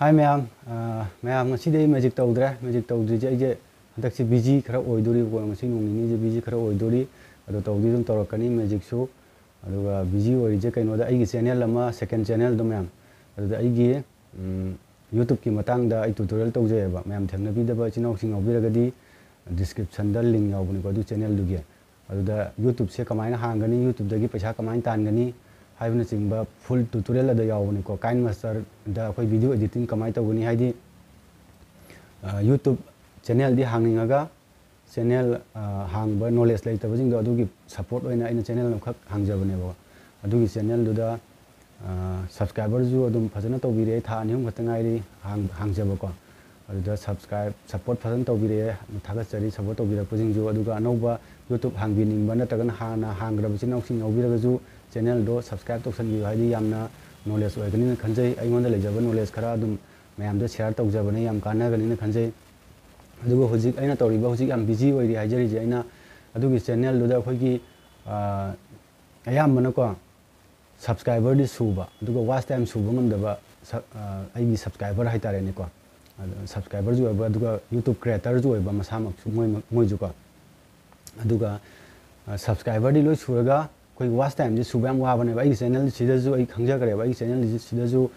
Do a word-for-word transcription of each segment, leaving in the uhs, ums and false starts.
ꯍꯥꯏ ꯃꯌꯥꯝ, ꯑ, ꯃꯌꯥꯝ, ꯉꯁꯤꯗꯤ ꯑꯩ ꯃꯦꯖꯤꯛ ꯇꯧꯗ꯭ꯔꯦ꯫ ꯃꯦꯖꯤꯛ ꯇꯧꯗ꯭ꯔꯤꯁꯦ ꯑꯩꯁꯦ ꯍꯟꯗꯛꯁꯦ ꯕꯤꯖꯤ ꯈꯔ ꯑꯣꯏꯗꯣꯔꯤꯕꯀꯣ, ꯉꯁꯤ ꯅꯣꯡ ꯅꯤꯅꯤꯁꯦ ꯕꯤꯖꯤ ꯈꯔ ꯑꯣꯏꯗꯣꯔꯤ꯫ ꯑꯗꯣ ꯇꯧꯗꯤ ꯑꯗꯨꯝ ꯇꯧꯔꯛꯀꯅꯤ ꯃꯦꯖꯤꯛꯁꯨ, ꯑꯗꯨꯒ ꯕꯤꯖꯤ ꯑꯣꯏꯔꯤꯁꯦ ꯀꯩꯅꯣꯗ, ꯑꯩꯒꯤ ꯆꯦꯅꯦꯜ ꯑꯃ, ꯁꯦꯀꯦꯟ ꯆꯦꯅꯦꯜꯗꯣ ꯃꯌꯥꯝ, ꯑꯗꯨꯗ ꯑꯩꯒꯤ, ꯎꯝ, ꯌꯨꯇ꯭ꯌꯨꯕꯀꯤ ꯃꯇꯥꯡꯗ ꯑꯩ ꯇ꯭ꯌꯨꯇꯣꯔꯤꯌꯦꯜ ꯇꯧꯖꯩꯑꯕ꯫ ꯃꯌꯥꯝ ꯊꯦꯡꯅꯕꯤꯗꯕ ꯏꯆꯤꯟ ꯏꯅꯥꯎꯁꯤꯡ ꯌꯥꯎꯕꯤꯔꯒꯗꯤ ꯗꯤꯁꯀ꯭ꯔꯤꯞꯁꯟꯗ ꯂꯤꯡ ꯌꯥꯎꯕꯅꯤꯀꯣ ꯑꯗꯨ ꯆꯦꯅꯦꯜꯗꯨꯒꯤ꯫ ꯑꯗꯨꯗ ꯌꯨꯇ꯭ꯌꯨꯕꯁꯦ ꯀꯃꯥꯏꯅ ꯍꯥꯡꯒꯅꯤ, ꯌꯨꯇ꯭ꯌꯨꯕꯇꯒꯤ ꯄꯩꯁꯥ ꯀꯃꯥꯏꯅ ꯇꯥꯟꯒꯅꯤ ꯍꯥꯏꯕꯅꯆꯤꯡꯕ ꯐꯨꯜ ꯇ꯭ꯌꯨꯇꯣꯔꯤꯌꯦꯜ ꯑꯗ ꯌꯥꯎꯕꯅꯤꯀꯣ꯫ ꯀꯥꯏꯟ ꯃꯥꯁꯇꯔꯗ ꯑꯩꯈꯣꯏ ꯚꯤꯗꯤꯑꯣ ꯑꯦꯗꯤꯇꯤꯡ ꯀꯃꯥꯏꯅ ꯇꯧꯒꯅꯤ, ꯍꯥꯏꯗꯤ, ꯑ, ꯌꯨꯇ꯭ꯌꯨꯕ ꯆꯦꯅꯦꯜꯗꯤ ꯍꯥꯡꯅꯤꯡꯉꯒ ꯆꯦꯅꯦꯜ, ꯑ, ꯍꯥꯡꯕ ꯅꯣꯂꯦꯖ ꯂꯩꯇꯕꯁꯤꯡꯗꯣ ꯑꯗꯨꯒꯤ ꯁꯄꯣꯔꯠ ꯑꯣꯏꯅ ꯑꯩꯅ ꯆꯦꯅꯦꯜ ꯑꯃꯈꯛ ꯍꯥꯡꯖꯕꯅꯦꯕ꯫ ꯑꯗꯨꯒꯤ ꯆꯦꯅꯦꯜꯗꯨꯗ, ꯑ, ꯁꯕꯁꯀ꯭ꯔꯥꯏꯕꯔꯁꯨ ꯑꯗꯨꯝ ꯐꯖꯅ ꯇꯧꯕꯤꯔꯛꯑꯦ, ꯊꯥ ꯑꯅꯤ ꯑꯍꯨꯝ ꯈꯛꯇ ꯉꯥꯏꯔꯤ ꯍꯥꯡ-, ꯍꯥꯡꯖꯕꯀꯣ꯫ ꯑꯗꯨꯗ ꯁꯕꯁꯀ꯭ꯔꯥꯏꯕ, ꯁꯄꯣꯔꯠ ꯐꯖꯅ ꯇꯧꯕꯤꯔꯛꯑꯦ, ꯊꯥꯒꯠꯆꯔꯤ ꯁꯄꯣꯔꯠ ꯇꯧꯕꯤꯔꯛꯄꯁꯤꯡꯁꯨ꯫ ꯑꯗꯨꯒ ꯑꯅꯧꯕ ꯌꯨꯇ꯭ꯌꯨꯕ ꯍꯥꯡꯕꯤꯅꯤꯡꯕ ꯅꯠꯇ꯭ꯔꯒꯅ ꯍꯥꯟꯅ ꯍꯥꯡꯈ꯭ꯔꯕ ꯏꯆꯤꯟ ꯏꯅꯥꯎꯁꯤꯡ ꯌꯥꯎꯕꯤꯔꯒꯁꯨ ꯆꯦꯅꯦꯜꯗꯣ ꯁꯕꯁꯀ꯭ꯔꯥꯏꯕ ꯇꯧꯁꯟꯕꯤꯌꯨ, ꯍꯥꯏꯗꯤ ꯌꯥꯝꯅ ꯅꯣꯂꯦꯖ ꯑꯣꯏꯒꯅꯤꯅ ꯈꯟꯖꯩ꯫ ꯑꯩꯉꯣꯟꯗ ꯂꯩꯖꯕ ꯅꯣꯂꯦꯖ ꯈꯔ ꯑꯗꯨꯝ ꯃꯌꯥꯝꯗ ꯁꯤꯌꯥꯔ ꯇꯧꯖꯕꯅꯦ, ꯌꯥꯝ ꯀꯥꯟꯅꯒꯅꯤꯅ ꯈꯟꯖꯩ꯫ ꯑꯗꯨꯒ ꯍꯧꯖꯤꯛ ꯑꯩꯅ ꯇꯧꯔꯤꯕ, ꯍꯧꯖꯤꯛ ꯌꯥꯝ ꯕꯤꯖꯤ ꯑꯣꯏꯔꯤ ꯍꯥꯏꯖꯔꯤꯁꯦ ꯑꯩꯅ, ꯑꯗꯨꯒꯤ ꯆꯦꯅꯦꯜꯗꯨꯗ ꯑꯩꯈꯣꯏꯒꯤ, ꯑ, ꯑꯌꯥꯝꯕꯅꯀꯣ ꯁꯕꯁꯀ꯭ꯔꯥꯏꯕꯔꯗꯤ ꯁꯨꯕ, ꯑꯗꯨꯒ ꯋꯥꯆ ꯇꯥꯏꯝ ꯁꯨꯕ ꯉꯝꯗꯕ ꯁ-, ꯑ, ꯑꯩꯒꯤ ꯁꯕꯁꯀ꯭ꯔꯥꯏꯕꯔ ꯍꯥꯏꯇꯥꯔꯦꯅꯦꯀꯣ꯫ ꯑꯗ ꯁꯕꯁꯀ꯭ꯔꯥꯏꯕꯔꯁꯨ ꯑꯣꯏꯕ, ꯑꯗꯨꯒ ꯌꯨꯇ꯭ꯌꯨꯕ ꯀ꯭ꯔꯤꯌꯦꯇꯔꯁꯨ ꯑꯣꯏꯕ ꯃꯁꯥꯃꯛꯁꯨ, ꯃꯣꯏ, ꯃꯣꯏꯁꯨꯀꯣ꯫ ꯑꯗꯨꯒ, ꯑ, ꯁꯕꯁꯀ꯭ꯔꯥꯏꯕꯔꯗꯤ ꯂꯣꯏ ꯁꯨꯔꯒ ꯑꯩꯈꯣꯏꯒꯤ ꯋꯥꯆ ꯇꯥꯏꯝꯁꯦ ꯁꯨꯕ ꯌꯥꯝ ꯋꯥꯕꯅꯦꯕ꯫ ꯑꯩꯒꯤ ꯆꯦꯅꯦꯜꯁꯤꯗꯁꯨ ꯑꯩ ꯈꯪꯖꯈ꯭ꯔꯦꯕ, ꯑꯩꯒꯤ ꯆꯦꯅꯦꯜꯁꯤꯗꯁꯨ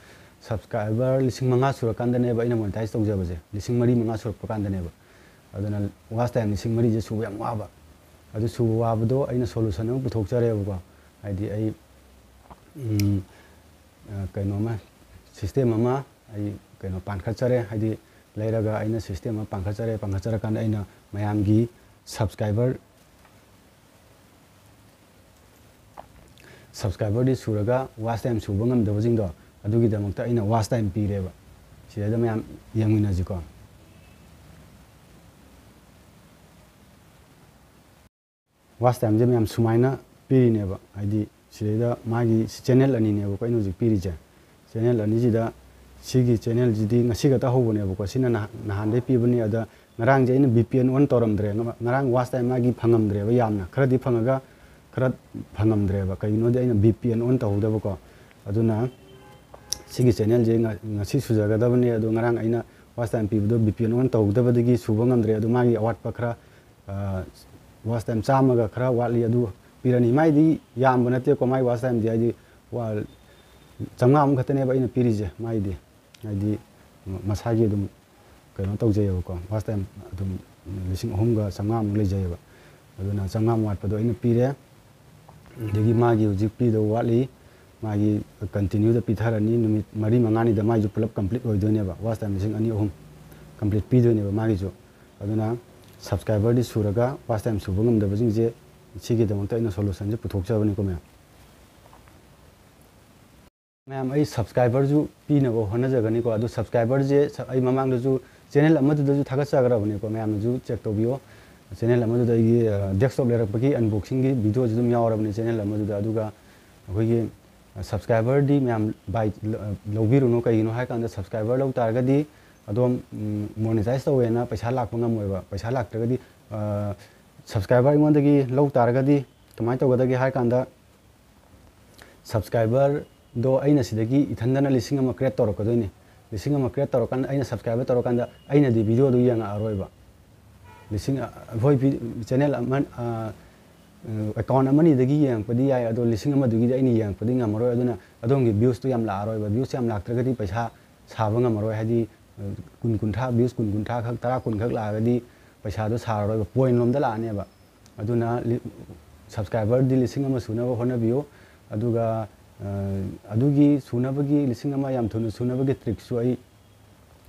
ꯁꯕꯁꯀ꯭ꯔꯥꯏꯕꯔ ꯂꯤꯁꯤꯡ ꯃꯉꯥ ꯁꯨꯔꯀꯥꯟꯗꯅꯦꯕ ꯑꯩꯅ ꯃꯣꯅꯤꯇꯥꯏꯁ ꯇꯧꯖꯕꯁꯦ, ꯂꯤꯁꯤꯡ ꯃꯔꯤ, ꯃꯉꯥ ꯁꯨꯔꯛꯄ ꯀꯥꯟꯗꯅꯦꯕ꯫ ꯑꯗꯨꯅ ꯋꯥꯆ ꯇꯥꯏꯝ ꯂꯤꯁꯤꯡ ꯃꯔꯤꯁꯦ ꯁꯨꯕ ꯌꯥꯝ ꯋꯥꯕ꯫ ꯑꯗꯨ ꯁꯨꯕ ꯋꯥꯕꯗꯣ ꯑꯩꯅ ꯁꯣꯂꯨꯁꯟ ꯑꯃ ꯄꯨꯊꯣꯛꯆꯔꯦꯕꯀꯣ꯫ ꯍꯥꯏꯗꯤ ꯑꯩ, ꯎꯝ, ꯑ, ꯀꯩꯅꯣꯃ, ꯁꯤꯁꯇꯦꯝ ꯑꯃ ꯑꯩ, ꯀꯩꯅꯣ, ꯄꯥꯟꯈꯠꯆꯔꯦ꯫ ꯍꯥꯏꯗꯤ ꯂꯩꯔꯒ ꯑꯩꯅ ꯁꯤꯁꯇꯦꯝ ꯑꯃ ꯄꯥꯟꯈꯠꯆꯔꯦ꯫ ꯄꯥꯟꯈꯠꯆꯔꯀꯥꯟꯗ ꯑꯩꯅ ꯃꯌꯥꯝꯒꯤ ꯁꯕꯁꯀ꯭ꯔꯥꯏꯕꯔ, ꯁꯕꯁꯀ꯭ꯔꯥꯏꯕꯔꯗꯤ ꯁꯨꯔꯒ ꯋꯥꯆ ꯇꯥꯏꯝ ꯁꯨꯕ ꯉꯝꯗꯕꯁꯤꯡꯗꯣ, ꯑꯗꯨꯒꯤꯗꯃꯛꯇ ꯑꯩꯅ ꯋꯥꯆ ꯇꯥꯏꯝ ꯄꯤꯔꯦꯕ꯫ ꯁꯤꯗꯩꯗ ꯃꯌꯥꯝ ꯌꯦꯡꯃꯤꯟꯅꯁꯤꯀꯣ꯫ ꯋꯥꯆ ꯇꯥꯏꯝꯁꯦ ꯃꯌꯥꯝ ꯁꯨꯃꯥꯏꯅ ꯄꯤꯔꯤꯅꯦꯕ꯫ ꯍꯥꯏꯗꯤ ꯁꯤꯗꯩꯗ ꯃꯥꯒꯤ ꯆꯦꯅꯦꯜ ꯑꯅꯤꯅꯦꯕꯀꯣ ꯑꯩꯅ ꯍꯧꯖꯤꯛ ꯄꯤꯔꯤꯁꯦ꯫ ꯆꯦꯅꯦꯜ ꯑꯅꯤꯁꯤꯗ, ꯁꯤꯒꯤ ꯆꯦꯅꯦꯜꯁꯤꯗꯤ ꯉꯁꯤ ꯈꯛꯇ ꯍꯧꯕꯅꯦꯕꯀꯣ, ꯁꯤꯅ ꯅꯍꯥꯟ, ꯅꯍꯥꯟꯗꯩ ꯄꯤꯕꯅꯤ꯫ ꯑꯗ ꯉꯔꯥꯡꯁꯦ ꯑꯩꯅ ꯚꯤ ꯄꯤ ꯑꯦꯟ ꯑꯣꯟ ꯇꯧꯔꯝꯗ꯭ꯔꯦ꯫ ꯉ-, ꯉꯔꯥꯡ ꯋꯥꯆ ꯇꯥꯏꯝ ꯃꯥꯒꯤ ꯐꯪꯉꯝꯗ꯭ꯔꯦꯕ, ꯌꯥꯝꯅ ꯈꯔꯗꯤ ꯐꯪꯉꯒ ꯈꯔ ꯐꯪꯉꯝꯗ꯭ꯔꯦꯕ꯫ ꯀꯩꯒꯤꯅꯣꯗꯤ ꯑꯩꯅ ꯚꯤ ꯄꯤ ꯑꯦꯟ ꯑꯣꯟ ꯇꯧꯍꯧꯗꯕꯀꯣ꯫ ꯑꯗꯨꯅ ꯁꯤꯒꯤ ꯆꯦꯅꯦꯜꯁꯦ ꯉ-, ꯉꯁꯤ ꯁꯨꯖꯒꯗꯕꯅꯦ, ꯑꯗꯣ ꯉꯔꯥꯡ ꯑꯩꯅ ꯋꯥꯆ ꯇꯥꯏꯝ ꯄꯤꯕꯗꯣ ꯕꯤ ꯄꯤ ꯑꯦꯜ ꯑꯣꯟ ꯇꯧꯍꯧꯗꯕꯗꯒꯤ ꯁꯨꯕ ꯉꯝꯗ꯭ꯔꯦ꯫ ꯑꯗꯣ ꯃꯥꯒꯤ ꯑꯋꯥꯠꯄ ꯈꯔ, ꯑ, ꯋꯥꯆ ꯇꯥꯏꯝ ꯆꯥꯝꯃꯒ ꯈꯔ ꯋꯥꯠꯂꯤ, ꯑꯗꯨ ꯄꯤꯔꯅꯤ꯫ ꯃꯥꯏꯗꯤ ꯌꯥꯝꯕ ꯅꯠꯇꯦꯀꯣ, ꯃꯥꯏ ꯋꯥꯆ ꯇꯥꯏꯝꯗꯤ, ꯍꯥꯏꯗꯤ, ꯋꯥ-, ꯆꯥꯝꯃꯉꯥꯃꯨꯛ ꯈꯛꯇꯅꯦꯕ ꯑꯩꯅ ꯄꯤꯔꯤꯁꯦ ꯃꯥꯏꯗꯤ꯫ ꯍꯥꯏꯗꯤ, ꯃꯁꯥꯒꯤ ꯑꯗꯨꯝ ꯀꯩꯅꯣ ꯇꯧꯖꯩꯌꯦꯕꯀꯣ, ꯋꯥꯆ ꯇꯥꯏꯝ ꯑꯗꯨꯝ ꯂꯤꯁꯤꯡ ꯑꯍꯨꯝꯒ ꯆꯥꯝꯃꯉꯥꯃꯨꯛ ꯂꯩꯖꯩꯌꯦꯕ꯫ ꯑꯗꯨꯅ ꯆꯥꯝꯃꯉꯥꯃꯨꯛ ꯋꯥꯠꯄꯗꯣ ꯑꯩꯅ ꯄꯤꯔꯦ꯫ ꯑꯗꯒꯤ ꯃꯥꯒꯤ ꯍꯧꯖꯤꯛ ꯄꯤꯗꯧ ꯋꯥꯠꯂꯤ, ꯃꯥꯒꯤ ꯀꯟꯇꯤꯅ꯭ꯌꯨꯗ ꯄꯤꯊꯔꯅꯤ, ꯅꯨꯃꯤꯠ ꯃꯔꯤ ꯃꯉꯥꯅꯤꯗ ꯃꯥꯏꯁꯨ ꯄꯨꯂꯞ ꯀꯝꯄ꯭ꯂꯤꯠ ꯑꯣꯏꯗꯣꯏꯅꯦꯕ, ꯋꯥꯆ ꯇꯥꯏꯝ ꯂꯤꯁꯤꯡ ꯑꯅꯤ ꯑꯍꯨꯝ ꯀꯝꯄ꯭ꯂꯤꯠ ꯄꯤꯗꯣꯏꯅꯦꯕ ꯃꯥꯒꯤꯁꯨ꯫ ꯑꯗꯨꯅ ꯁꯕꯁꯀ꯭ꯔꯥꯏꯕꯔꯗꯤ ꯁꯨꯔꯒ ꯋꯥꯆ ꯇꯥꯏꯝ ꯁꯨꯕ ꯉꯝꯗꯕꯁꯤꯡꯁꯦ, ꯁꯤꯒꯤꯗꯃꯛꯇ ꯑꯩꯅ ꯁꯣꯂꯨꯁꯟꯁꯦ ꯄꯨꯊꯣꯛꯆꯕꯅꯤꯀꯣ ꯃꯌꯥꯝ꯫ ꯃꯌꯥꯝ, ꯑꯩ ꯁꯕꯁꯀ꯭ꯔꯥꯏꯕꯔꯁꯨ ꯄꯤꯅꯕ ꯍꯣꯠꯅꯖꯒꯅꯤꯀꯣ꯫ ꯑꯗꯨ ꯁꯕꯁꯀ꯭ꯔꯥꯏꯕꯔꯁꯦ ꯁ-, ꯑꯩ ꯃꯃꯥꯡꯗꯁꯨ ꯆꯦꯅꯦꯜ ꯑꯃꯗꯨꯗꯁꯨ ꯊꯥꯒꯠꯆꯈ꯭ꯔꯕꯅꯤꯀꯣ, ꯃꯌꯥꯝꯅꯁꯨ ꯆꯦꯛ ꯇꯧꯕꯤꯌꯣ꯫ ꯆꯦꯅꯦꯜ ꯑꯃꯗꯨꯗ ꯑꯩꯒꯤ, ꯑ, ꯗꯦꯁꯛꯇꯣꯞ ꯂꯩꯔꯛꯄꯒꯤ ꯑꯟꯕꯣꯛꯁꯤꯡꯒꯤ ꯚꯤꯗꯤꯑꯣꯁꯨ ꯑꯗꯨꯝ ꯌꯥꯎꯔꯕꯅꯤ ꯆꯦꯅꯦꯜ ꯑꯃꯗꯨꯗ꯫ ꯑꯗꯨꯒ ꯑꯩꯈꯣꯏꯒꯤ, ꯑ, ꯁꯕꯁꯀ꯭ꯔꯥꯏꯕꯔꯗꯤ ꯃꯌꯥꯝ ꯕꯥꯏ ꯂ-, ꯑ, ꯂꯧꯕꯤꯔꯨꯅꯨ꯫ ꯀꯩꯒꯤꯅꯣ ꯍꯥꯏꯀꯥꯟꯗ ꯁꯕꯁꯀ꯭ꯔꯥꯏꯕꯔ ꯂꯧ ꯇꯥꯔꯒꯗꯤ ꯑꯗꯣꯝ, ꯎꯝ, ꯃꯣꯅꯤꯇꯥꯏꯁ ꯇꯧꯋꯦꯅ ꯄꯩꯁꯥ ꯂꯥꯛꯄ ꯉꯝꯃꯣꯏꯕ꯫ ꯄꯩꯁꯥ ꯂꯥꯛꯇ꯭ꯔꯒꯗꯤ, ꯑ, ꯁꯕꯁꯀ꯭ꯔꯥꯏꯕꯔ ꯑꯩꯉꯣꯟꯗꯒꯤ ꯂꯧ ꯇꯥꯔꯒꯗꯤ ꯀꯃꯥꯏꯅ ꯇꯧꯒꯗꯒꯦ ꯍꯥꯏ ꯀꯥꯟꯗ, ꯁꯕꯁꯀ꯭ꯔꯥꯏꯕꯔꯗꯣ ꯑꯩꯅ ꯁꯤꯗꯒꯤ ꯏꯊꯟꯗꯅ ꯂꯤꯁꯤꯡ ꯑꯃ ꯀ꯭ꯔꯤꯌꯦꯠ ꯇꯧꯔꯛꯀꯗꯣꯏꯅꯤ꯫ ꯂꯤꯁꯤꯡ ꯑꯃ ꯀ꯭ꯔꯤꯌꯦꯠ ꯇꯧꯔꯀꯥꯟꯗ, ꯑꯩꯅ ꯁꯕꯁꯀ꯭ꯔꯥꯏꯕꯔ ꯇꯧꯔꯀꯥꯟꯗ ꯑꯩꯅꯗꯤ ꯚꯤꯗꯤꯑꯣꯗꯨ ꯌꯦꯡꯉꯛꯑꯔꯣꯏꯕ꯫ ꯂꯤꯁꯤꯡ, ꯑ, ꯑꯩꯈꯣꯏ ꯚꯤ-, ꯆꯦꯅꯦꯜ ꯑꯃ, ꯑ, ꯑꯦꯀꯥꯎꯟ ꯑꯃꯅꯤꯗꯒꯤ ꯌꯦꯡꯉꯛꯄꯗꯤ ꯌꯥꯏ, ꯑꯗꯣ ꯂꯤꯁꯤꯡ ꯑꯃꯗꯨꯒꯤꯗꯤ ꯑꯩꯅ ꯌꯦꯡꯉꯛꯄꯗꯤ ꯉꯝꯃꯔꯣꯏ꯫ ꯑꯗꯨꯅ ꯑꯗꯣꯝꯒꯤ ꯚ꯭ꯌꯨꯁꯇꯨ ꯌꯥꯝ ꯂꯥꯛꯑꯔꯣꯏꯕ꯫ ꯚ꯭ꯌꯨꯁ ꯌꯥꯝ ꯂꯥꯛꯇ꯭ꯔꯒꯗꯤ ꯄꯩꯁꯥ ꯁꯥꯕ ꯉꯝꯃꯔꯣꯏ꯫ ꯍꯥꯏꯗꯤ, ꯑ, ꯀꯨꯟ, ꯀꯨꯟꯊ꯭ꯔꯥ, ꯚ꯭ꯌꯨꯁ ꯀꯨꯟ, ꯀꯨꯟꯊ꯭ꯔꯥ ꯈꯛ, ꯇꯔꯥ, ꯀꯨꯟ ꯈꯛ ꯂꯥꯛꯑꯒꯗꯤ ꯄꯩꯁꯥꯗꯣ ꯁꯥꯔꯔꯣꯏꯕ, ꯄꯣꯏꯟ ꯂꯣꯝꯗ ꯂꯥꯛꯑꯅꯦꯕ꯫ ꯑꯗꯨꯅ ꯂꯤ-, ꯁꯕꯁꯀ꯭ꯔꯥꯏꯕꯔꯗꯤ ꯂꯤꯁꯤꯡ ꯑꯃ ꯁꯨꯅꯕ ꯍꯣꯠꯅꯕꯤꯌꯨ꯫ ꯑꯗꯨꯒ, ꯑ, ꯑꯗꯨꯒꯤ ꯁꯨꯅꯕꯒꯤ, ꯂꯤꯁꯤꯡ ꯑꯃ ꯌꯥꯝ ꯊꯨꯅ ꯁꯨꯅꯕꯒꯤ ꯇ꯭ꯔꯤꯛꯁꯨ ꯑꯩ,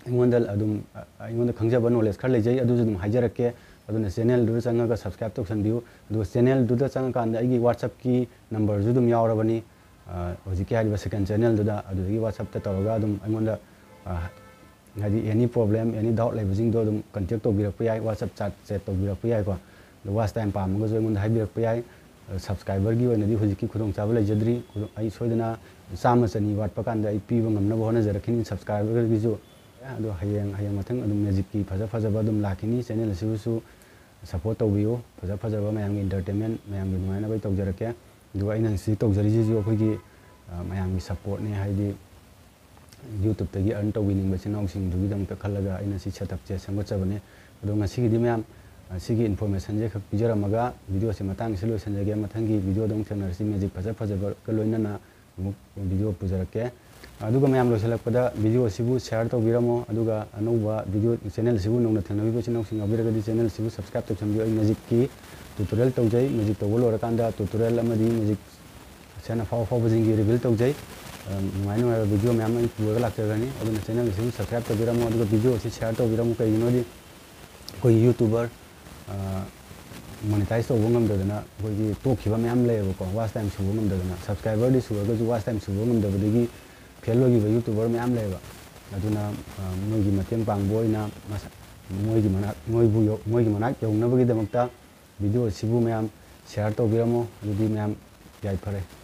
ꯑꯩꯉꯣꯟꯗ ꯑꯗꯨꯝ, ꯑ, ꯑꯩꯉꯣꯟꯗ ꯈꯪꯖꯕ ꯅꯣꯂꯦꯖ ꯈꯔ ꯂꯩꯖꯩ, ꯑꯗꯨꯁꯨ ꯑꯗꯨꯝ ꯍꯥꯏꯖꯔꯛꯀꯦ꯫ ꯑꯗꯨꯅ ꯆꯦꯅꯦꯜꯗꯨꯗ ꯆꯪꯉꯒ ꯁꯕꯁꯀ꯭ꯔꯥꯏꯕ ꯇꯧꯁꯟꯕꯤꯌꯨ꯫ ꯑꯗꯨꯒ ꯆꯦꯅꯦꯜꯗꯨꯗ ꯆꯪꯉꯀꯥꯟꯗ ꯑꯩꯒꯤ WhatsApp-ꯀꯤ ꯅꯝꯕꯔꯁꯨ ꯑꯗꯨꯝ ꯌꯥꯎꯔꯕꯅꯤ꯫ ꯑ, ꯍꯧꯖꯤꯛꯀꯤ ꯍꯥꯏꯔꯤꯕ ꯁꯦꯀꯦꯟ ꯆꯦꯅꯦꯜꯗꯨꯗ, ꯑꯗꯨꯗꯒꯤ WhatsApp-ꯇ ꯇꯧꯔꯒ ꯑꯗꯨꯝ ꯑꯩꯉꯣꯟꯗ, ꯑ, ꯍꯥꯏꯗꯤ any problem, any doubt ꯂꯩꯕꯁꯤꯡꯗꯣ ꯑꯗꯨꯝ contact ꯇꯧꯕꯤꯔꯛꯄ ꯌꯥꯏ, WhatsApp chat, chat ꯇꯧꯕꯤꯔꯛꯄ ꯌꯥꯏꯀꯣ꯫ ꯑꯗꯣ watch time ꯄꯥꯝꯃꯒꯁꯨ ꯑꯩꯉꯣꯟꯗ ꯍꯥꯏꯕꯤꯔꯛꯄ ꯌꯥꯏ꯫ ꯑꯗꯣ subscriber-ꯒꯤ ꯑꯣꯏꯅꯗꯤ ꯍꯧꯖꯤꯛꯀꯤ ꯈꯨꯗꯣꯡꯆꯥꯕ ꯂꯩꯖꯗ꯭ꯔꯤ꯫ ꯈꯨꯗꯣꯡ-, ꯑꯩ ꯁꯣꯏꯗꯅ ꯆꯥꯝꯃ ꯆꯅꯤ ꯋꯥꯠꯄ ꯀꯥꯟꯗ ꯑꯩ ꯄꯤꯕ ꯉꯝꯅꯕ ꯍꯣꯠꯅꯖꯔꯛꯈꯤꯅꯤ subscriber-ꯒꯤꯁꯨ꯫ ꯑꯗꯣ ꯍꯌꯦꯡ, ꯍꯌꯦꯡ ꯃꯊꯪ ꯑꯗꯨꯝ magic-ꯀꯤ ꯐꯖ ꯐꯖꯕ ꯑꯗꯨꯝ ꯂꯥꯛꯈꯤꯅꯤ꯫ Channel ꯑꯁꯤꯕꯨꯁꯨ support ꯇꯧꯕꯤꯌꯨ꯫ ꯐꯖ ꯐꯖꯕ ꯃꯌꯥꯝꯒꯤ entertainment, ꯃꯌꯥꯝꯒꯤ ꯅꯨꯡꯉꯥꯏꯅꯕ ꯑꯩ ꯇꯧꯖꯔꯛꯀꯦ꯫ ꯑꯗꯨꯒ ꯑꯩꯅ ꯁꯤ ꯇꯧꯖꯔꯤꯁꯤꯁꯨ ꯑꯩꯈꯣꯏꯒꯤ, ꯑ, ꯃꯌꯥꯝꯒꯤ support-ꯅꯦ꯫ ꯍꯥꯏꯗꯤ, YouTube-ꯇꯒꯤ earn ꯇꯧꯕꯤꯅꯤꯡꯕ ꯏꯆꯤꯟ ꯏꯅꯥꯎꯁꯤꯡꯗꯨꯒꯤꯗꯃꯛꯇ ꯈꯜꯂꯒ ꯑꯩꯅ ꯁꯤ setup-ꯁꯦ ꯁꯦꯝꯒꯠꯆꯕꯅꯦ꯫ ꯑꯗꯣ ꯉꯁꯤꯒꯤꯗꯤ ꯃꯌꯥꯝ, ꯑ, ꯁꯤꯒꯤ information-ꯁꯦ ꯈꯛ ꯄꯤꯖꯔꯝꯃꯒ video-ꯁꯦ ꯃꯇꯥꯡꯁꯤ ꯂꯣꯏꯁꯤꯟꯖꯒꯦ꯫ ꯃꯊꯪꯒꯤ video-ꯗ ꯑꯃꯨꯛ ꯊꯦꯡꯅꯔꯁꯤ꯫ Magic ꯐꯖ ꯐꯖꯕꯒ ꯂꯣꯏꯅꯅ ꯑꯃꯨꯛ video ꯄꯨꯖꯔꯛꯀꯦ꯫ ꯑꯗꯨꯒ ꯃꯌꯥꯝ ꯂꯣꯏꯁꯤꯜꯂꯛꯄꯗ video ꯑꯁꯤꯕꯨ share ꯇꯧꯕꯤꯔꯝꯃꯣ, ꯑꯗꯨꯒ ꯑꯅꯧꯕ video, channel ꯑꯁꯤꯕꯨ ꯅꯧꯅ ꯊꯦꯡꯅꯕꯤꯕ ꯏꯆꯤꯟ ꯏꯅꯥꯎꯁꯤꯡ ꯌꯥꯎꯕꯤꯔꯒꯗꯤ channel ꯑꯁꯤꯕꯨ subscribe ꯇꯧꯁꯟꯕꯤꯌꯨ꯫ ꯑꯩ magic-ꯀꯤ tutorial ꯇꯧꯖꯩ꯫ Magic ꯇꯧꯕ ꯂꯣꯏꯔꯀꯥꯟꯗ tutorial ꯑꯃꯗꯤ magic ꯁꯦꯟ ꯑꯐꯥꯎ ꯑꯐꯥꯎꯕꯁꯤꯡꯒꯤ reveal ꯇꯧꯖꯩ꯫ ꯑ, ꯅꯨꯡꯉꯥꯏ ꯅꯨꯡꯉꯥꯏꯕ video ꯃꯌꯥꯝ ꯑꯩ ꯄꯨꯔꯒ ꯂꯥꯛꯆꯒꯅꯤ꯫ ꯑꯗꯨꯅ channel ꯑꯁꯤꯕꯨ subscribe ꯇꯧꯕꯤꯔꯝꯃꯣ, ꯑꯗꯨꯒ video ꯑꯁꯤ share ꯇꯧꯕꯤꯔꯝꯃꯣ꯫ ꯀꯩꯒꯤꯅꯣꯗꯤ ꯑꯩꯈꯣꯏꯒꯤ YouTuber, ꯑ, monetize ꯇꯧꯕ ꯉꯝꯗꯗꯅ ꯑꯩꯈꯣꯏꯒꯤ ꯇꯣꯛꯈꯤꯕ ꯃꯌꯥꯝ ꯂꯩꯌꯦꯕꯀꯣ, watch time ꯁꯨꯕ ꯉꯝꯗꯗꯅ꯫ Subscriber-ꯗꯤ ꯁꯨꯔꯒꯁꯨ watch time ꯁꯨꯕ ꯉꯝꯗꯕꯗꯒꯤ fail ꯑꯣꯏꯈꯤꯕ YouTuber ꯃꯌꯥꯝ ꯂꯩꯌꯦꯕ꯫ ꯑꯗꯨꯅ, ꯑ, ꯃꯣꯏꯒꯤ ꯃꯇꯦꯡ ꯄꯥꯡꯕ ꯑꯣꯏꯅ ꯃꯁꯥ-, ꯃꯣꯏꯒꯤ ꯃꯅꯥꯛ, ꯃꯣꯏꯕꯨ ꯌꯧ-, ꯃꯣꯏꯒꯤ ꯃꯅꯥꯛ ꯌꯧꯅꯕꯒꯤꯗꯃꯛꯇ video ꯑꯁꯤꯕꯨ ꯃꯌꯥꯝ share ꯇꯧꯕꯤꯔꯝꯃꯣ꯫ ꯑꯗꯨꯗꯤ ꯃꯌꯥꯝ ꯌꯥꯏꯐꯔꯦ꯫